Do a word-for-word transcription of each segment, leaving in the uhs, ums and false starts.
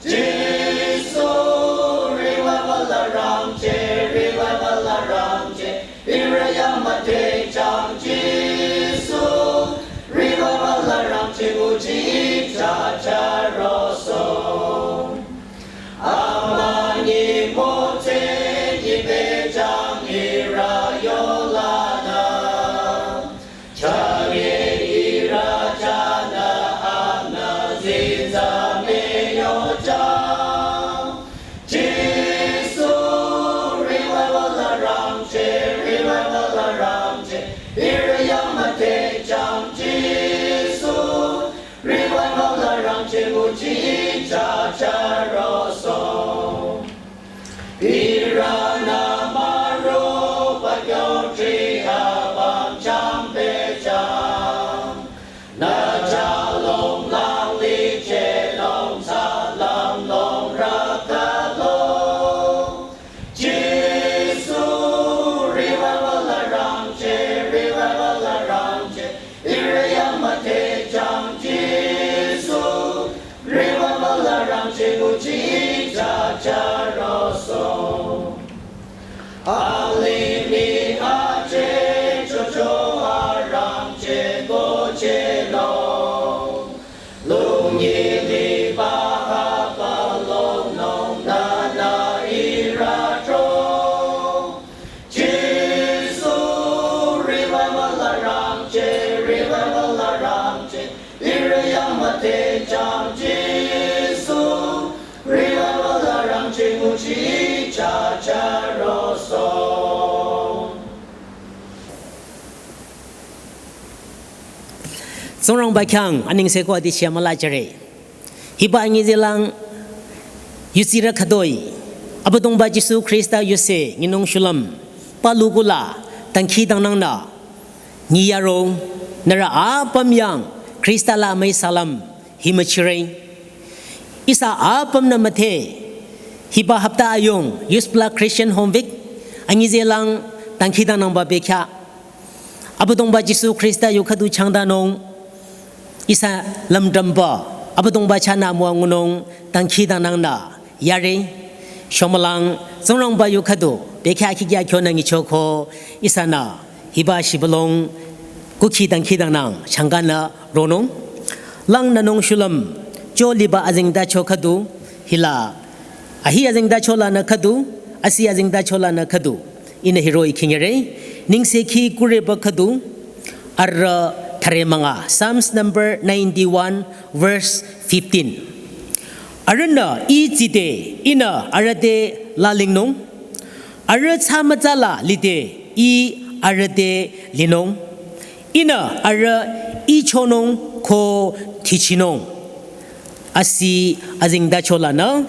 Jisu, revival arangcheh, revival arangcheh, ihrü yang müthehjang Jisu, revival arangcheh nguchi ichacha rosoh. Amünyi mütse nyi pehjang ihrü yolanü. Chanye ihrü chanü amünyi zinza müyochang. Jisu, revival arangcheh, revival arangcheh, ihrü yang müthehjang Jisu, revival arangcheh nguchi ichacha rosoh. Ihrünü müro pa kyo tri apüm chang pehjang. Nü chalong lang licheh long salam long rakalo. Jisu, revival arangcheh, revival arangcheh, ihrü yang müthehjang Jisu, revival arangcheh nguchi ichacha rosoh. Alimih acheh chocho arangcheh kohchehnung. Lungyi liba hapa longnung nünü ihrü tro. Jisu, revival arangcheh, revival arangcheh, ihrü yang müthehjang Jisu, revival arangcheh nguchi ichacha rosoh. Tsingrangba khyang anengse ko adi shia müla jüre. Hiba anyi zelang yusirü khütoi, Abüdongba Jisu Khrista yuse nyinung shulüm, palu kula, dangkhidangnangnü, nyi yaro, nührü apüm yang, Khrista la amüi salam, hi müchire. Ihsa apümnü müdhe, hiba hapta ayung, Youth Block Christian Home Week, anyi zelang, dangkhidangnangba bekhyah. Abüdongba Jisu Khrista yu khüdu changdanung, ihsa lümdrümba, Abüdongba chahnü müwa ngunung, dangkhidangnangnü, yare, shomülang, Tsingrangba yu khüdu, bekhyah khikya khyonü nyichoko, ihsanü, hiba shibülung, kukhi dangkhidangnang, changkanü, ronung. Langnünung shulüm, cho liba azengtacho khüdu, hila, ahi azengtacho lanü khüdu, asi azengtacho lanü khüdu. Ihnü hiroh-i khingere, nengsekhi kureba khüdu, arüh thüre münga. Psalms number ninety-one, verse fifteen. Arühnü ih tside, ihnü arüh te lalingnung. Arüh thsa mütsa la lide, ih arüh te linung. Ihnü arüh ichonung ko thichinung. Asi azengtacho lanü,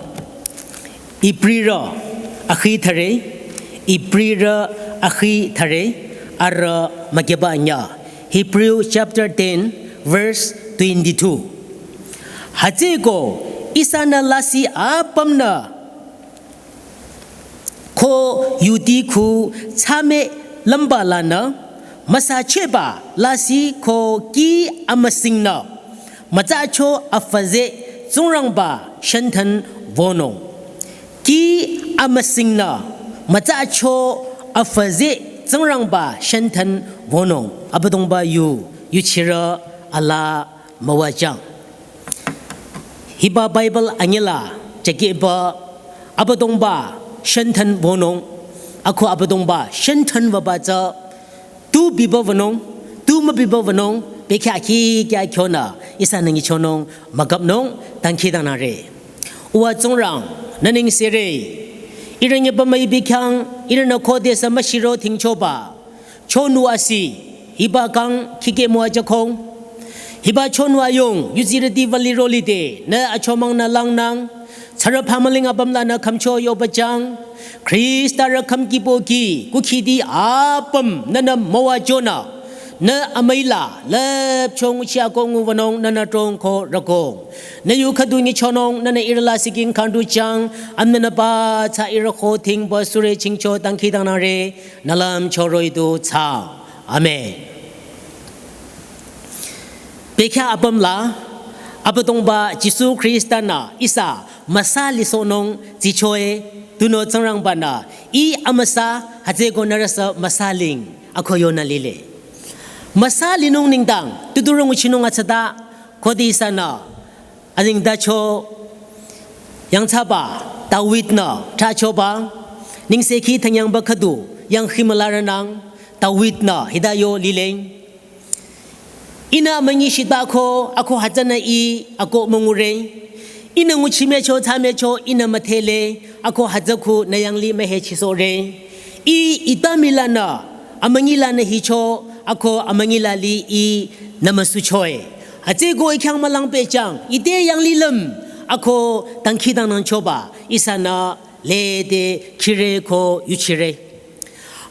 Ibrirü akhi thüre, Ibrirü akhi thüre, arüh mükyeba anyüh. Hebrew chapter ten, verse twenty-two. Hütsüeko ihsanü lasih apümnü ko yuti khu thsame lümba lanü, müsachehba lasih ko kih amüsingnü, mütsacho afaze Tsingrangba shantan wünung. Kih amüsingnü, mütsacho afaze Tsingrangba shantan wünung. Abüdongba yu, yuchirü ala müwajüng. Hiba Bible anyila, chakeba Abüdongba shantan wünung, ako Abüdongba shantan wüba tsü, tu biba wünung, tu mübiba wünung, bekhyah khikya khyonü, ihsanü nyichonung, mükapnung, dangkhidangnangre. Uwa Tsingrang, nü nengsere, ihrü nyeba müibi khyang, ihrünü khodesü müshiro thingchoba, chonu asi, hiba kang khike müwajükhong. Hiba chonu ayung, yuzirüti wüliro lide, nü achomangnü langnang, tsarü phamüling apüm lanü khümcho yobajüng, Khrista rü khümkipoki, kukhiti apüm nünü müwajünü, nü amüila, lüpcho nguchi ako nguwünung, nünü trong ko rükong. Nü yu khüdu nyichonung, nünü ihrü la siking khandujüng, amnünü ba tsü ihrü kho thingba sure chingcho dangkhidangnangre, nü lümcho roh-i du thsaang. Amen. Bekhyah apüm la, Abüdongba Jisu Khrista-nü ihsa müsa lisohnung tsichoe, tunüo Tsingrangba-nü ih amüsa hütsüeko nührüsü müsa ling ako yonü lile. Müsa linung nengdang tuturü nguchinung atsata, khode ihsanü azengtacho yangthsaba David-nü thrachoba, nengsekhi thanyangba khüdu yangkhimülarünang David-nü hita yo lile. Ihnü amünyi shitako, ako hütsünü ih ako müngure. Ihnü nguchi mücho, thsa mücho, ihnü müdhele, ako hütsüku nü yanglih mühechisohre. Ih ita mülanü, amünyi lanü hicho, ako amünyi la li ihnü müsuchoe. Hütsüeko ih khyang mülang pehjang, ite yanglih lüm, ako dangkhidangnangchoba, ihsanü lede khire ko yuchire.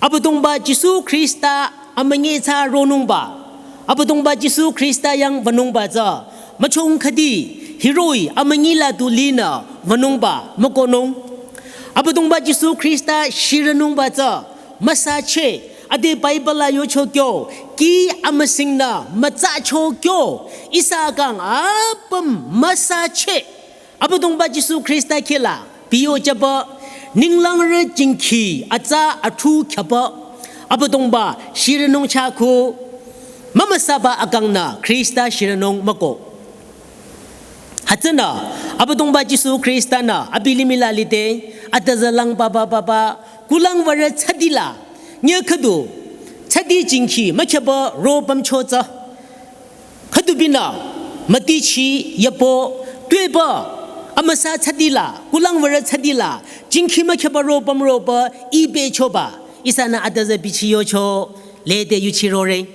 Abüdongba Jisu Khrista amünyi thsa ronungba, Abüdongba Jisu Khrista yang wünungba tsü, müchong khüdi, hiroh-i amünyi la tu linü wünungba mükohnung. Abüdongba Jisu Khrista shirünungba tsü, müsache, ade Bible la yocho kyo, kih amüsingnü mütsacho kyo, ihsa kang apüm müsache. Abüdongba Jisu Khrista khehla, biyochaba, ninglangrü jingkhi, atsa athu khyaba, Abüdongba shirünung chako, mümüsaba akangnü Khrista shirünung müko. Hütsünü, Abüdongba Jisu Khrista-nü abi limih la lide, atüzü lang papa papa, kulang würü thsadila, nyi khüdu, thsadi jingkhi mükhyaba ro pümcho tsü. Khüdu binü, mütichi, yabo, tuepü, amüsa thsadila, kulang würü thsadila, jingkhi mükhyaba ro püm roba, ih pehchoba, ihsanü atüzü bichi yocho, lede yuchirore.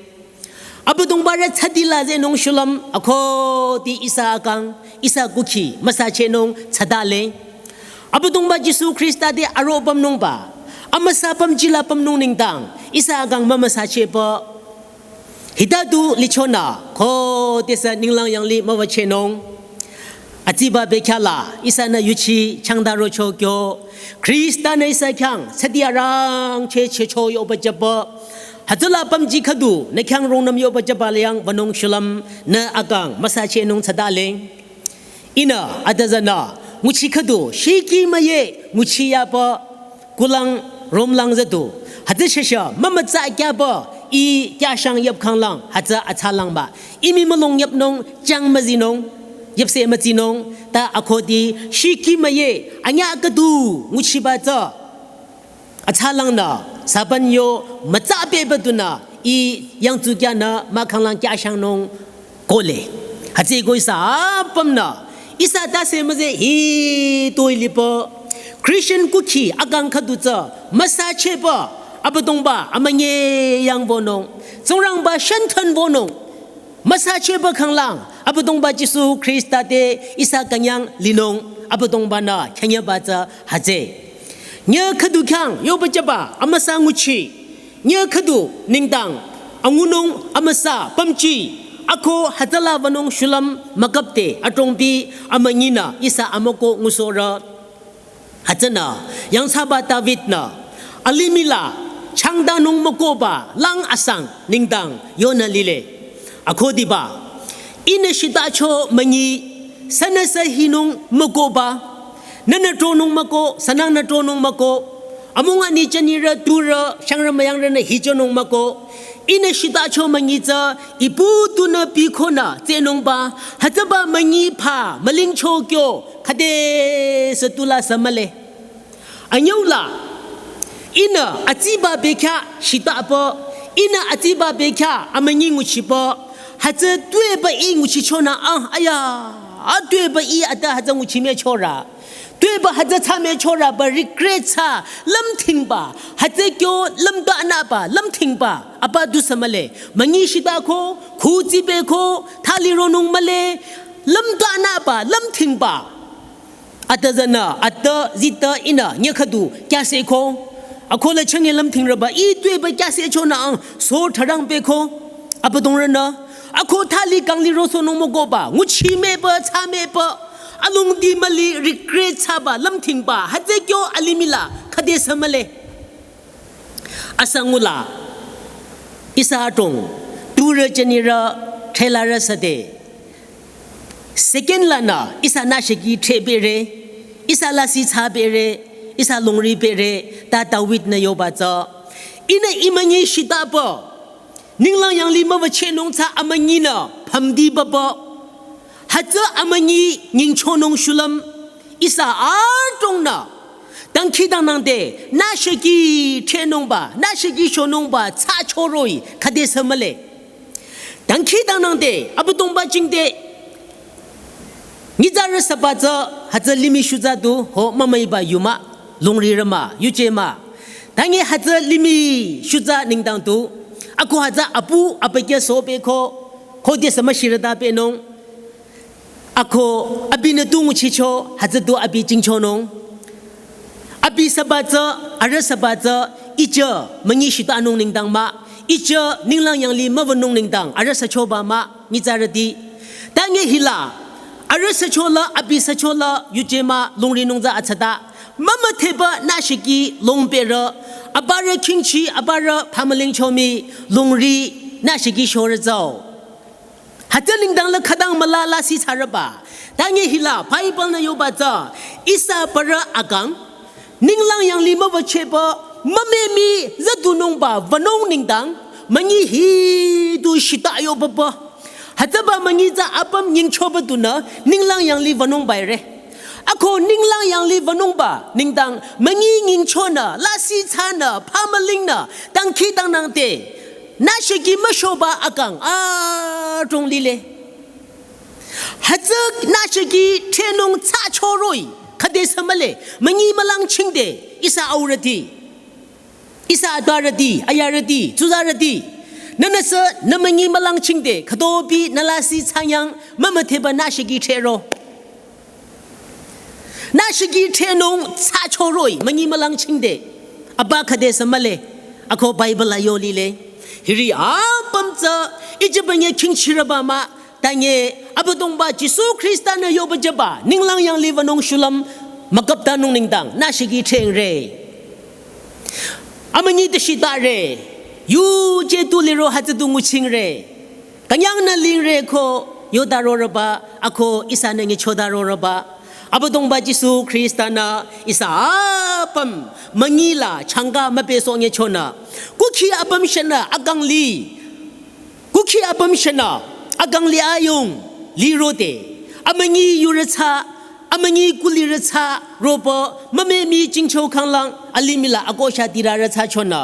Abüdongba rü thsadila zehnung shulüm, akhudi ihsa akang, ihsa kukhi, müsachenung thsadale. Abüdongba Jisu Khrista te aro pümnungba, amüsa pümjila pümnung nengdang, ihsa akang mümüsachepü. Hita tu lichonü, khodesü ninglang yanglih müwüchehnung. Atsiba bekhyah la, ihsanü yuchi changda rocho kyo. Khrista-nü ihsa khyang, thsadi arangcheh chehcho yoba jüba. Hütsüla pümji khüdu, nü khyang rungnüm yoba jüba liang wünung shulüm, nü akang, müsachehnung thsadale. Ihnü, atüzünü, nguchi khüdu, shiki müye, nguchi yaba, kulang romlang züdu. Hütsü shasha, mümütsa kyaba, ih kyashang yap khanglang, hütsü atsalang ba. Ih mii mülung yapnung, chang müzinung, yapse müzinung, ta akhudi, shiki müye, anyüh khüdu, nguchiba tsü. Atsalangnü, saban yo, mütsa pehba dunü, ih yangtsu kyanü, mahkhanglang kyashangnung, kohle. Hütsüeko ihsa apümnü, ihsa tase müze hitoi lipü, Christian kukhi akang khüdu tsü, müsachepü, Abüdongba, amünyi yang wünung, Tsingrangba shantan wünung, müsachepü khanglang, Abüdongba Jisu Khrista te ihsa künyang linung, Abüdongba-nü khenyaba tsü hütsü. Nyi khüdu khyang, yoba jüba, amüsa nguchi, nyi khüdu nengdang, angunung amüsa pümji, ako hütsüla wünung shulüm mükapde, adrongbi, amünyinü, ihsa amüko ngusohre. Hütsünü, yangthsaba David-nü, alimih la, changdanung mükohba, lang asang, nengdang, yonü lile. Akhudiba, ihnü shitacho münyi, sünüsü hinung mükohba, nünü tronung mükoh, sünangnü tronung mükoh, amung ani jünirü turü, shangrü müyangrünü hichonung mükoh, ihnü shitacho münyi tsü, ipu tunü bikhonü, tsehnungba, hütsüba münyi pha, mülingcho kyo, khüdesü tula sü mühle. Anyüula, ihnü atsiba bekhyah shitapü, ihnü atsiba bekhyah amünyi nguchipü, hütsü tuepü ih nguchichonü ah, aya, a tuepü ih ata hütsü nguchi müchorü. Tuepü hütsü thsa müchorü ba regret thsa, lümthingba, hütsü kyo lümtanüba, lümthingba, apa du sü mühle, münyi shitako, khu tsipeko, thali ronung mühle, lümtanüba, lümthingba. Atüzünü, atü, zitü, ihnü, nyi khüdu, kyaseko. Akhola chünye lümthingrüba, ih tuepü kyasechonü ang, so tharang peko. Abüdongrünü, akho thali kangli rosohnung mükohba, nguchi müpü, thsa müpü. Alongdi müli, regret thsaba, lümthingba, hütsü kyo alimih la, khüdesü mühle. Asangula, ihsa adrong, turü jünirü, threlarü süde. Second lanü ihsa nüshiki thre bere, ihsa lasih thsa bere, ihsa longri bere, ta David nü yoba tsü. Ihnü imünyi shitaba, ninglang yanglih müwüchehnung tsü amünyinü pümdi baba. Hütsü amünyi nyingchonung shulüm, ihsa adrongnü dangkhidangnangde nüshiki threnungba, nüshiki shonungba tsü choroh-i khüdesü mühle. Dangkhidangnangde Abüdongba jingte nyitsarü süba tsü hütsü limih shutsa du ho mümüiba yu mah, longrirü mah, yuje mah. Tange hütsü limih shutsa nengdang du, ako hütsü apu abükyü sobe ko, khodesü müshirüta pehnung. Ako abinü tu nguchicho, hütsü du abi jingchonung. Abi süba tsü, arüh süba tsü, ije münyi shitanung nengdang mah, ije ninglang yanglih müwünung nengdang, arüh süchoba mah, nyitsarüti. Tange hila, arüh süchola, abi süchola, yuje mah, longrinung tsü atsata. Mümüdheba nüshiki long bere, abürü khingchi, abürü phamüling chomi, longri nüshiki shore tsüo. Hütsü nengdang la khütang müla lasih thsarüba. Tange hila Bible nü yoba tsü, ihsa bürü akang, ninglang yanglih müwüchehba, mümemi züdunungba wünung nengdang, münyi hi du shita yobaba. Hütsüba münyi tsü apüm nyingchoba dunü, ninglang yanglih wünungba ire. Ako ninglang yanglih wünungba nengdang, münyi nyingchonü, lasih thsanü, phamülingnü, dangkhidangnangde nüshiki müshoba akang adrong lile. Hütsü nüshiki threnung tsü choroh-i khüdesü mühle, münyi mülang chingde ihsa aurüti, ihsa atbarüti, ayarüti, tsuzarüti. Nünüsü nü münyi mülang chingde khütopi nü lasih thsanyang mümüdheba nüshiki threro. Nüshiki threnung tsü choroh-i münyi mülang chingde. Aba khüdesü mühle, ako Bible la yo lile. Hiri apüm tsü ije bünye khingchirüba mah, tange Abüdongba Jisu Khrista nü yoba jüba, ninglang yanglih wünung shulüm, mükaptanung nengdang, nüshiki threngre. Amünyi te shitare, yuje tu liro hütsü du nguchingre. Künyangnü lingre ko yota rorüba, ako ihsanü nyichota rorüba. Abüdongba Jisu Khrista nü ihsa apüm münyi la changka müpehsoh nyichonü. Kukhi apüm shenü akang li. Kukhi apüm shenü akang li ayung lirode. Amünyi yurü tsü, amünyi kulirü tsü roba mümemi jingcho khanglang alimih la akosha tirarü tsü chonü.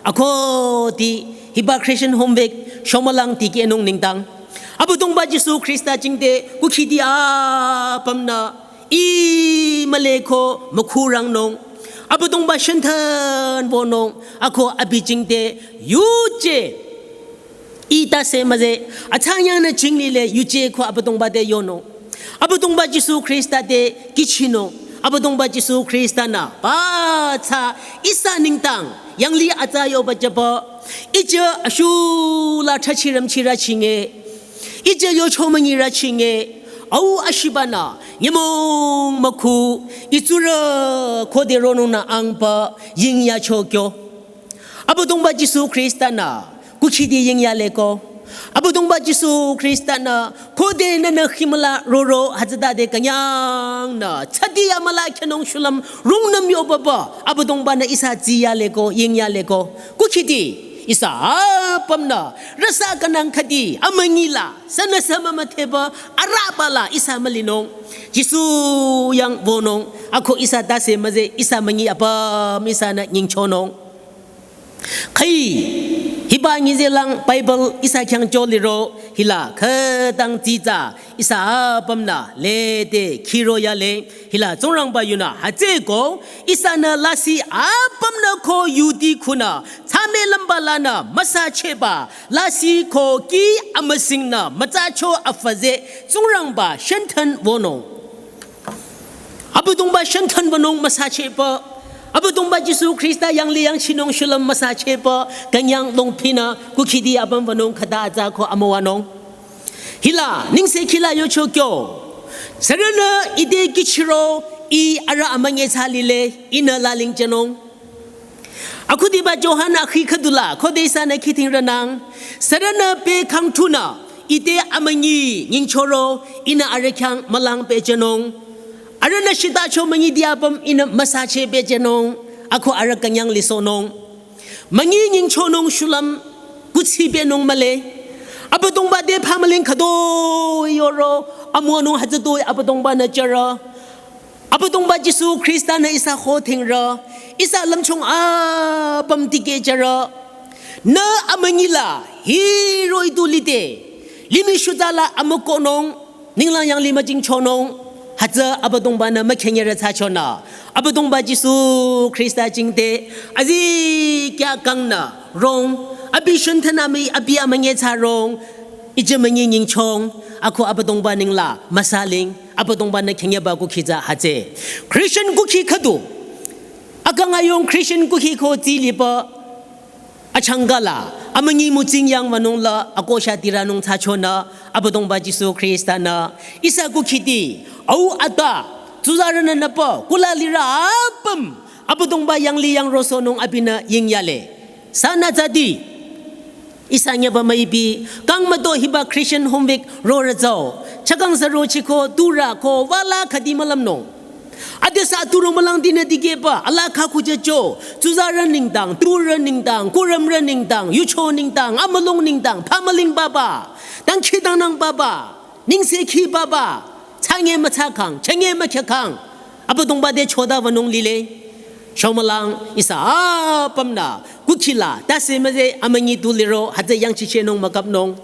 Akoti hiba Christian home week shomülang tikehnung nengdang. Abüdongba Jisu Khrista jingte kukhiti apümnü ih mühle ko mükhurangnung. Abüdongba shenthen wünung, ako abi jingte yuje ih tase müze, athsanyangnü jinglile yuje ko Abüdongba te yonung. Abüdongba Jisu Khrista te kihchinung. Abüdongba Jisu Khrista nü ba tsü ihsa nengdang yanglih atsa yoba jüba. Ije ashu la thachirüm chirü chinge. Ije yocho münyirü chinge. Au ashibanü nyümong mükhu itsurü khode ronungnü angba yingya chokyo. Abüdongba Jisu Khrista nü kukhiti yingyale ko. Abüdongba Jisu Khrista nü khode nünü khimüla roro hütsütade künyangnü tsüti amüla khenung shulüm rungnüm yobaba. Abüdongba nü ihsa tsiyale ko, yingyale ko. Kukhiti ihsa apümnü rüsa künang khüti amünyi la sünüsü mümüdheba arüba la ihsa mülinung. Jisu yang wünung. Ako ihsa tase müze ihsa münyi apüm ihsanü nyingchonung. Khai, hiba nyizelang Bible ihsa khyang joliro, hila khütang tsitsa ihsa apümnü lede khiro yale, hila Tsingrangba yunü hütsüeko ihsanü lasih apümnü ko yuti khunü tsame lümba lanü müsachehba lasih ko kih amüsingnü mütsacho afaze Tsingrangba shenthen wünung. Abüdongba shenthen wünung müsachehba. Abüdongba Jisu Khrista yanglih yangchinung shulüm müsachehba. Künyang longphinü kukhiti apüm wünung khüta atsa ko amüwanung. Hila, nengse khila yocho kyo. Sürünü ite kihchiro ih arüh amünyi thsa lile, ihnü laling jünung. Akhudiba Johan akhi khüdula, khode ihsanü khidhingrünang. Sürünü pe khangthunü, Ite amünyi nyingchoro, ihnü arüh khyang mülang pehjünung. Arühnü shitacho münyiti apüm ihnü müsache pehjünung. Ako arüh künyang lisohnung. Münyi nyingchonung shulüm kuthsi pehnung mühle. Abüdongba te phamüling khütoi yoro, amüwanung hütsütoi Abüdongba-nü jüre. Abüdongba Jisu Khrista-nü ihsa khodhingre, ihsa lümchung apüm tikehjüre. Nü amünyi la hiroh-i tu lide, limih shuta la amükohnung, ninglang yanglih müjingchonung, hütsü Abüdongba-nü mükhenyere thsachonü. Abüdongba Jisu Khrista jingte, azikyah kangnü rong, abi shünthenü mii abi amünyi thsarong, ije münyi nyingchong, ako Abüdongba nengla müsaling, Abüdongba-nü khenyeba kukhi tsü hütsü. Christian kukhi khüdu. Akang ayung Christian kukhi ko tsü liba achangka la, amünyi mütsing yang wünung la, akosha tiranung thsachonü, Abüdongba Jisu Khrista-nü, ihsa kukhiti, au ata, tsuzarünü nüpa, kula lirü apüm, Abüdongba yanglih yang rosohnung abinü yingyale. Sünü tsüdi, ihsa nyeba müipi, kang müto hiba Christian Home Week rorü tsü-o, chakang sü rochiko, turü ko, wala khüdi mülümnung. Ade sü turo mülang dinü dikehba, ala kha kujücho, tsuzarü nengdang, turü nengdang, kurümrü nengdang, yucho nengdang, amülung nengdang, phamüling baba, dangkhidangnang baba, nengsekhi baba, thsange müthsakhang, chenge mükhyükhang, Abüdongba te choda wünung lile. Shomülang ihsa apümnü, kukhi la, tase müze amünyi tu liro, hütsü yangchichehnung mükapnung.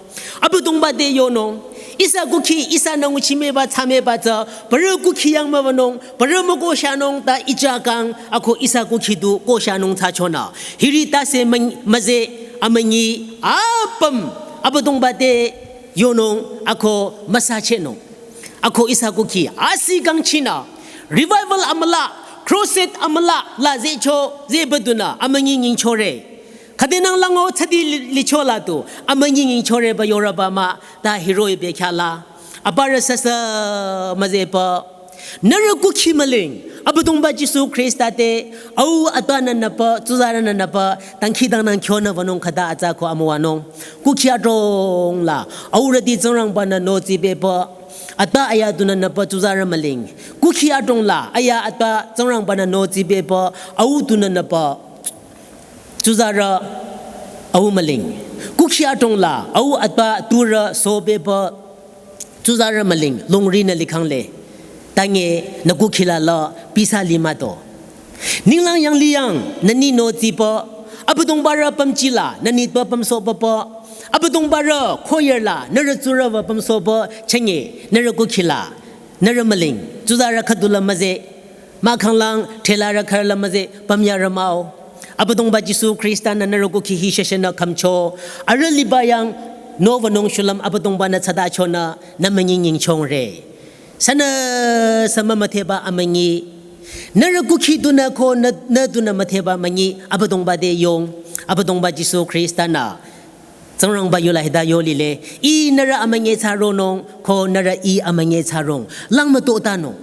Abüdongba te yonung. Ihsa kukhi, ihsanü nguchimeba, thsameba tsü, parü kukhi yang müwünung, parü mükoshanung ta ijakang, ako ihsa kukhi tu koshanung thsachonü. Hiri tase mün-, müze amünyi apüm, Abüdongba te yonung, ako müsachehnung. Ako ihsa kukhi, asi kangchinü, revival amüla, crusade amüla, la zehcho, zehbadunü, amünyi nyingchore. Khüdenang lango tsüdi li-, licho la tu, amünyi nyingchoreba yorüba mah, ta hiroh-i bekhyah la. Aparü süsü müzeba. Nührü kukhi müling, Abüdongba Jisu Khrista te, au atanü nüpa, tsuzarünü nüpa, dangkhidangnang kyonü wünung khüta atsa ko amüwanung. Kukhi adrong la, aurüti Tsingrangba-nü nohtsipehba, ata aya tunü nüpa tsuzarü müling. Kukhi adrong la, aya ata Tsingrangba-nü nohtsipehba, au tunü nüpa tsuzarü au müling. Kukhi adrong la, au ata turü sohpehba, tsuzarü müling, longrinü likhangle. Tange nü kukhi la la, pisa limüto. Ninglang yanglih yang, nü ni nohtsiba, Abüdongbarü pümji la, nü ni tba pümsohpaba, Abüdongbarü choir la, nührü tsurüba pümsohba, chenge, nührü kukhi la, nührü müling, tsuzarü khüdu la müze, mahkhanglang, thelarü khürü la müze, pümyarü mah-o. Abüdongba Jisu Khrista-nü nührü kukhi hi sheshenü khümcho, arüh liba yang, nohwünung shulüm Abüdongba-nü tsatachonü, nü münyi nyingchongre. Sünüsü mümüdheba amünyi. Nührü kukhi dunü ko nü, nü dunü müdheba münyi. Abüdongba te yong. Abüdongba Jisu Khrista-nü. Tsingrangba yola hita yo lile. Ih nührü amünyi thsaronung. Ko nührü ih amünyi thsarong. Lang mütotanung.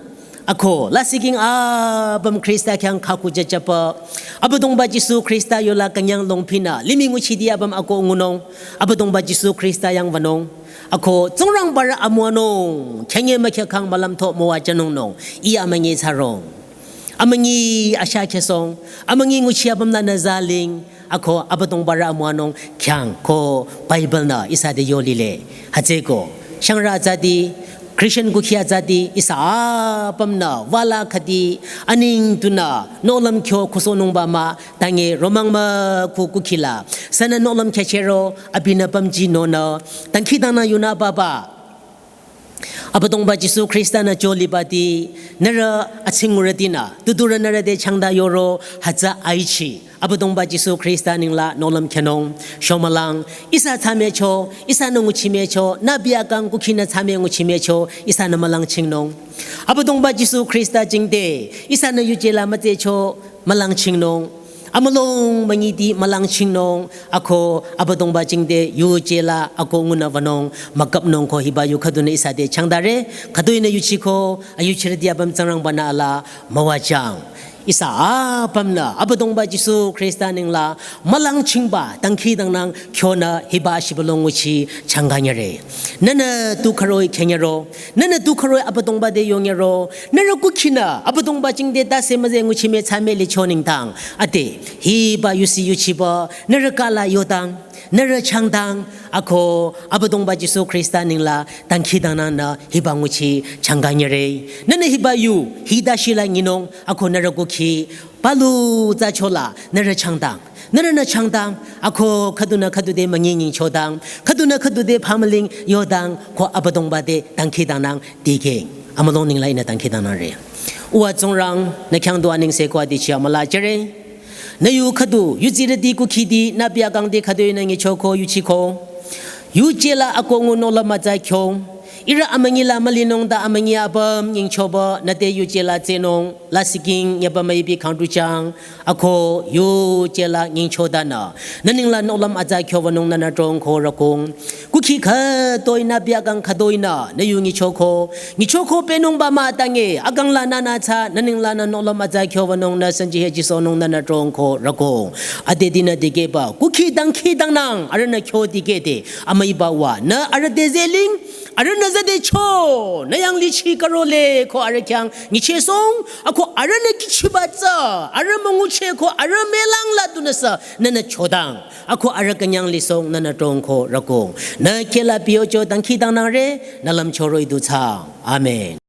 Ako, lasih king apüm Khrista khyang khaku jajaba. Abüdongba Jisu Khrista yola künyang longphinü. Limih nguchiti apüm ako ngunung. Abüdongba Jisu Khrista yang wünung. Ako, Tsingrangbarü amüwanung, khyenge mükhyükhang mülümtho müwajünungnung, ih amünyi thsarong. Amünyi asha khesong, amünyi nguchi apüm lanü zaling, ako, Abüdongbarü amüwanung, khyang, ko, Bible-nü, ihsa te yo lile. Hütsüeko, shangrü atsati, Christian kukhi atsati, ihsa apümnü, wala khüdi, aning tunü, nohlüm kyo kusohnungba mah, tange romang mükhu kukhi la. Sünü nohlüm khyachero, abinü pümji nonü. Dangkhidangnang yunü baba. Abüdongba Jisu Khrista-nü jolibati, nührü atsingurütinü. Tuturü nührü te changda yoro, hütsü aichi. Abüdongba Jisu Khrista ningla nohlüm khenung. Shomülang, ihsa thsamecho, ihsanü nguchimecho, nü biakang kukhinü thsame nguchimecho, ihsanü mülang chingnung. Abüdongba Jisu Khrista jingte, ihsanü yuje la mütsecho, mülang chingnung. Amülung münyiti mülang chingnung. Ako Abüdongba jingte yuje la ako ngunü wünung. Müküpnung ko hiba yu khüdunü ihsa te changdare. Khüdu-inü yuchiko, ayuchirüti apüm Tsingrangba-nü ala müwajüng. Ihsa apümnü Abüdongba Jisu Khrista nengla mülangchingba dangkhidangnang kyonü hiba shibülung nguchi changanyüre. Nühnü tu khüroi khenyüro, nühnü tu khüroi Abüdongba te yonyüro, nührü kukhinü Abüdongba jingte tase müze nguchi me tsame licho nengdang. Ade, hiba yusi yuchiba, nührü kala yodang, nührü changdang, ako Abüdongba Jisu Khrista nengla dangkhidangnangnü hiba nguchi changanyüre. Nühnü hiba yu, hita shila nyinung, ako nührü kukhi, palu tsa chola, nührü changdang. Nührünü changdang, ako khüdunü khüdu te münyi nyingchodang, khüdunü khüdu te phamüling yodang, ko Abüdongba te dangkhidangnang dikeh. Amülung nengla ihnü dangkhidangnangre. Uwa Tsingrang, nü khyang du anengse ko adichi amüla jüre. Nü yu khüdu, yudsirüti kukhiti, nü biakang te khüdu ihnü nyichoko, yuchiko. Yujela ako ngu nola mütsa kyo. Ihrü amünyi la mülinung ta amünyi apüm nyingchoba, nü te yujela tsenung, la siking, nyeba müipi khangdu chang. Ako yujela nyingchodanü. Nü nengla nohlüm atsa kyobanung nünü trongko rakong. Kukhi khütoi nü biakang khütoi nü, nü yu nyichoko. Nyichoko penungba mah tange, akang la nünü tsa, nü nengla nü nohlüm atsa kyobanung nü sanji he jisonung nünü trongko rakong. Ade dinü dikehba, kukhi dangkhidangnang, arühnü kyo dikehde, amüiba wa, nü arüh te zeling, arühnü zade cho, nü yanglichi karole, ko arüh khyang, nyichesong, ako arühnü kichiba tsa, arüh müngucheh ko, arüh mülang la tunüsa, nünü chodang. Ako arüh künyang lisong nünü trongko rakong. Nü kela piocho dangkhidangnangre, nü lümcho roh-i du tsang. Amen.